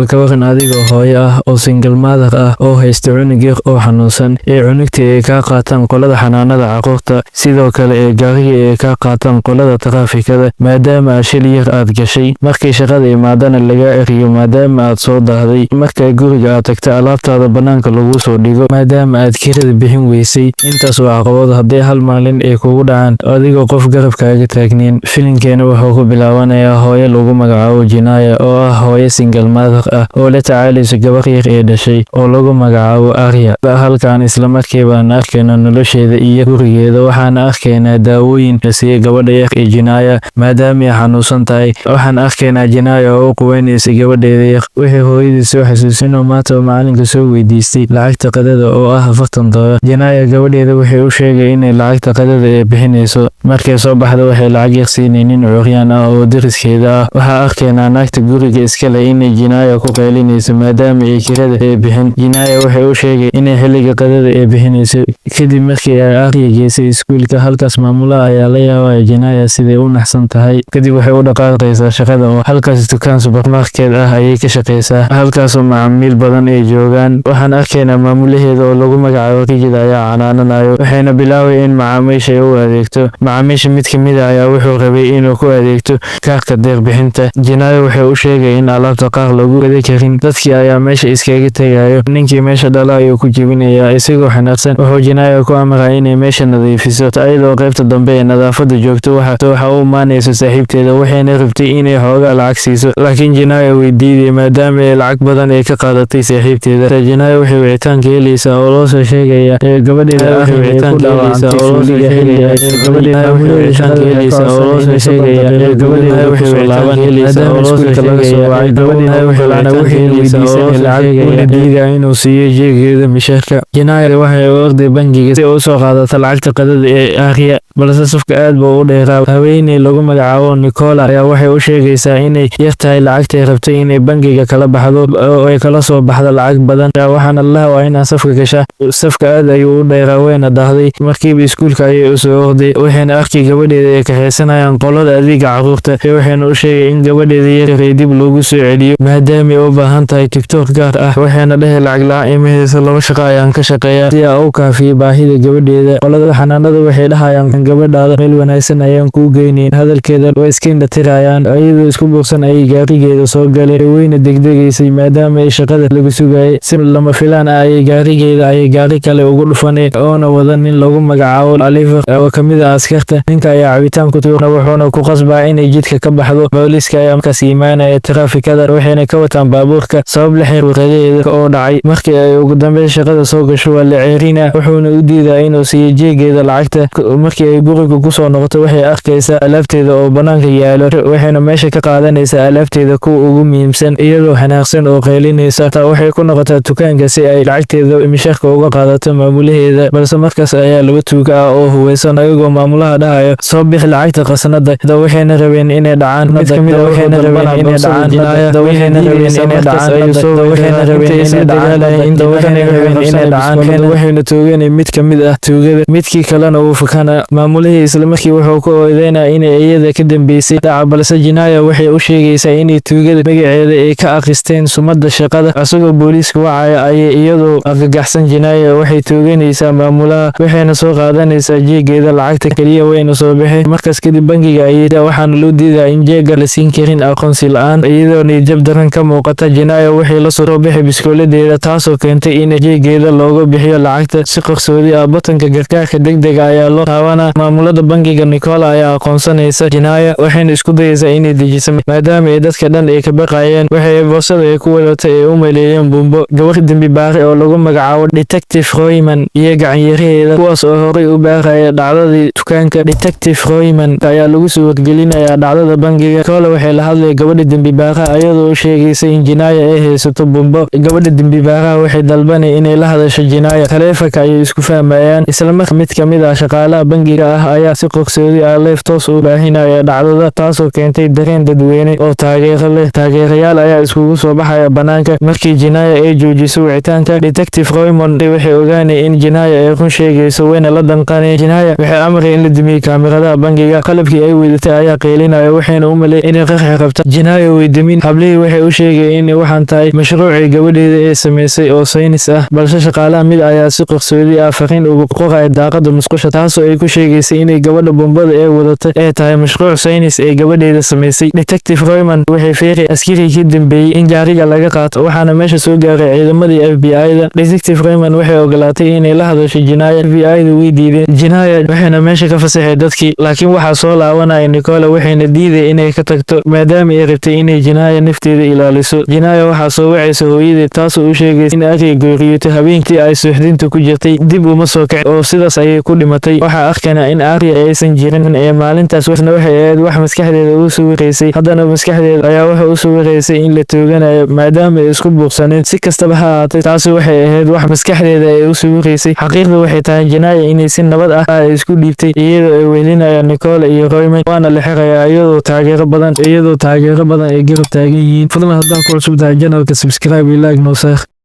Ka waran adigoo hooyo ah oo single mother ah oo haysta cunug yar oo xanuunsan, ee cunugta ay kaa qaataan qolada xanaanada carruurta, sidoo kale ee gaariga ay kaa qaataan qolada taraafikada maadaama aad shil yar aad gashay, markay shaqada imaadana lagaa eriyo maadaama aad soo daahday, markaa guriga aad tagto alaabtaada banaanka lagu soo dhigo maadaama aad kirada bixin weysay. Intaas oo caqabado hadday hal maalin ay kugu dhacaan adigoo qof garabkaaga taagnayn. Filimkeena wuxuu ku bilaabanayaa hooyo lagu magacaabo Jinaya oo ah hooyo single mother ah oo la tacaalayso gabar yar ee dhashay oo lagu magacaabo Arya. Halkaan isla markiiba aan arkayno nolosheeda iyo gurigeeda. Waxaan arkaynaa daawooyin la siiyay gabadha yar ee Jinaya maadaama ay xanuunsan tahay. Waxaan arkaynaa Jinaya oo u quweynaysa gabadheeda yar. Waxay hooyadii soo xasuusin oo maanta oo macalinka soo weydiistay lacagta qadada oo ah $40. Jinaya gabadheeda waxay u sheegay inay lacagta qadada ay bixinayso. Markay soo baxdo waxay lacag yar siinay nin curyaan ah oo deriskeeda ah. Waxaa arkaynaa naagta guriga iska leh inay Jinaya ku qaylinayso maadaama ay kirada ay bixin. Jinaya waxay u sheegay inay xilliga qadada ay bixinayso. Kadib markii ay Arya geysay iskuulka, halkaas maamulaha ayaa la yaabaya Jinaya siday u naxsan tahay. Kadib waxay u dhaqaaqaysaa shaqada oo halkaas dukaan supermarket ah ayay ka shaqeysaa, halkaasoo macaamiil badan ay joogaan. Waxaan arkaynaa maamulaheeda oo lagu magacaabo Rigid ayaa canaananayo, waxayna bilaabay in macaamiisha ay u adeegto. Macaamiisha mid ka mid ah ayaa wuxuu rabay inuu ku adeegto kaarka deeq bixinta. Jinaya waxay u sheegay in alaabta qaar lagu gadi karin. Dadkii ayaa meesha iskaga tagayo. Ninkii meesha dhala ayuu ku jebinayaa isagoo xanaaqsan. Wuxuu Jinaya ku amraa inay meesha nadiifiso. Iyadoo qaybta dambe ee nadaafadda joogto, waxa u imaanaysa saaxiibteeda, waxayna rabtay inay xoogaa lacag siiso, laakiin Jinaya way diiday maadaama ay lacag badan ay ka qaadatay saaxiibteeda. Jinaya waxay wicitaan ka helaysaa oo loo soo sheegaya gabadheeda waxay wicitaan ka helaysaa oo loo soo sheegaya gabadheeda waxay wicitaan ka helaysaa oo loo soo sheegaya gabadheeda waxay wicitaan ka helaysaa oo loo soo sheegaya gabadheeda waxay wicitaan ka helaysaa oo loo soo sheegaya una diidaa inuu siiyo jeegeeda mishaarka. Jinaya waxay u orday bangiga si ay u soo qaadato lacagta qadada ee Arya, balse safka aad buu u dheeraa. Haweeney lagu magacaabo Nicola ayaa waxay u sheegaysaa inay yar tahay lacagtay rabtay inay bangiga kala baxdo oo ay kala soo baxdo lacag badan, waxaana la waa inaa safka gashaa. Safka aad ayuu u dheeraa, wayna daahday. Markiiba iskuulka ayay u soo orday, waxayna arkay gabadheeda ay kaxaysanayaan qolada adeega carruurta. Waxayna u sheegay in gabadheeda yar ay dib loogu soo celiyo maadaama ay u baahan tahay tutor gaar ah. Waxayna dhahay lacag la'aan ima hayso, laba shaqo ayaan ka shaqeeyaa si aan u kaafiyo baahida gabadheeda. Qolada xanaanada waxay dhahayaan gabadhaada meel wanaagsan ayaan kuu geynayn. Hadalkeeda way iska indhatirayaan. Iyadoo isku buuqsan ayay gaarigeeda soo galay, wayna degdegaysay maadaama ay shaqada lagu sugayay. Si lama filaan ah ayay gaarigeeda ayay gaari kale ugu dhufanay oona wada nin lagu magacaabo Oliver oo ka mid ah askarta. Ninka ayaa cabitaan ku tuura, wuxuuna ku qasbaa inay jidka ka baxdo. Booliiska ayaa markaas imaanaya taraafikada, waxayna ka wataan baabuurka sabab la xiriir warqadaheeda oo dhacay. Markii ay ugu dambeyn shaqada soo gasho waa la ceerinaa, wuxuuna u diidaa inuu siiyo jeegeeda lacagta. Markii ay guriga kusoo noqoto waxay arkaysaa alaabteeda oo banaanka yaalo, waxayna meesha ka qaadanaysaa alaabteeda kuwa ugu muhiimsan iyadoo xanaaqsan oo qaylinaysa. Taa waxay ku noqotaa dukaanka si ay lacagteeda mishaarka uga qaadato maamulaheeda, balse markaas ayaa laba tuuga ah oo huweysan ayagoo maamulaha dhahayo soo bixi lacagta khasnada. Waxayna rabeen inay dhacaan. Mid kamid ah waxayna rabeen inay dhacaan, waxayna rabeen inay dhacaan, waxayna rabeen inay dhacaan, waxayna rabeen inay dhacaan, waxayna tooganay mid kamid ah tuugada, midkii kalena uu fakana. Maamulihii isla markii wuxuu ku eedeynaa inay iyada ka dambeysay dhaca, balse Jinaya waxay u sheegaysaa inay tuugada magaceeda ay ka akhristeen sumadda shaqada. Asagoo booliiska wacaya ayay iyadoo argagaxsan Jinaya waxay tooganaysaa maamulaha, waxayna soo qaadanaysaa jeegeeda lacagta kaliya, wayna soo bixi. Markaas kadib bangiga ayay, waxaana loo diidaa in jeega la siin karin aqoonsi la'aan. Iyadoo niyadjab daran ka muuqata, Jinaya waxay la soo bixi biskooladeeda, taasoo keentay in jeegeeda looga bixiyo lacagta si qarsoodi ah. Batanka gargaarka degdega ayaa loo taabanaa. Maamulada bangiga Nicola ayaa aqoonsanaysa Jinaya, waxayna isku dayaysaa inay dejiso maadaama ay dadka dhan ay ka baqayeen. Waxay boorsada ay ku wadatay ay u maleeyeen bumbo. Gabar dembi baare oo lagu magacaabo Detective Royman iyo gacanyaraheeda, kuwaas oo horey u baaraya dhacdadii dukaanka Detective Royman, ayaa lagu soo wargelinayaa dhacdada bangiga. Nicola waxay la hadlay gabadha dembi baaraha iyadoo u sheegaysa in Jinaya ay haysato bumbo. Gabadha dembi baaraha waxay dalbanay inay la hadasho Jinaya. Taleefanka ayay isku fahmayaan. Isla markaa mid ka mid ah shaqaalaha bangiga ah ayaa si qarsoodi ah live toos u baahinaya dhacdada, taasoo keentay dareen dadweyne oo taageero leh. Taageerayaal ayaa iskugu soo baxaya banaanka. Markii Jinaya ay joojiso wicitaanka, Detective Roymond waxay ogaanay in Jinaya ay run sheegayso, wayna la danqanay. Jinaya waxay amray in la damiyo kaamiradaha bangiga. Qalabkii ay wadatay ayaa qaylinaya, waxayna u maleeyay inay qarxi rabta. Jinaya way damin. Hablihii waxay u sheegay sheegaya in waxaan tahay mashruucii gabadheeda ee samaysay oo saynis ah. Balse shaqaalaha mid ayaa si qarsoodi ah fariin ugu qoraya daaqada musqusha, taasoo ay ku sheegaysay inay gabadha bombada ee wadata ee tahay mashruuc saynis ee gabadheeda samaysay. Detective Royman waxay feeray askarigii ka dambeeyey in gaariga laga qaato, waxaana meesha soo gaaray ciidamadii FBI-da. Detective Royman waxay ogolaatay inay la hadasho Jinaya. FBI-da way diideen Jinaya, waxayna meesha ka fasaxay dadkii, laakiin waxaa soo laabanaya Nicola, waxayna diiday inay ka tagto maadaama ay rabtay inay Jinaya nafteeda ilaaliso. Jinaya waxaa soo wacaysa hooyadeed, taasoo u sheegaysa in Arya geeriyootay habeenkii ay suuxdinta ku jirtay, dib uma soo kacin oo sidaas ayay ku dhimatay. Waxaa arkana in Arya aysan jirin ee maalintaas waxna waxay ahayd wax maskaxdeeda u sawiraysay. Haddana maskaxdeeda ayaa waxa u sawiraysay in la tooganayo maadaama ay isku buuqsaneen. Si kastaba ha ahaatay, taasi waxay ahayd wax maskaxdeeda ay u sawiraysay. Xaqiiqda waxay tahay Jinaya inay si nabad ah ay isku dhiibtay iyadoo ay wehelinayaan Nicola iyo Royman, waana la xirayaa iyadoo taageero badan ay garab taagan yihiin. Fadlan, haddaan ku cusub tahay channelka, subscribe iyo like noo saar.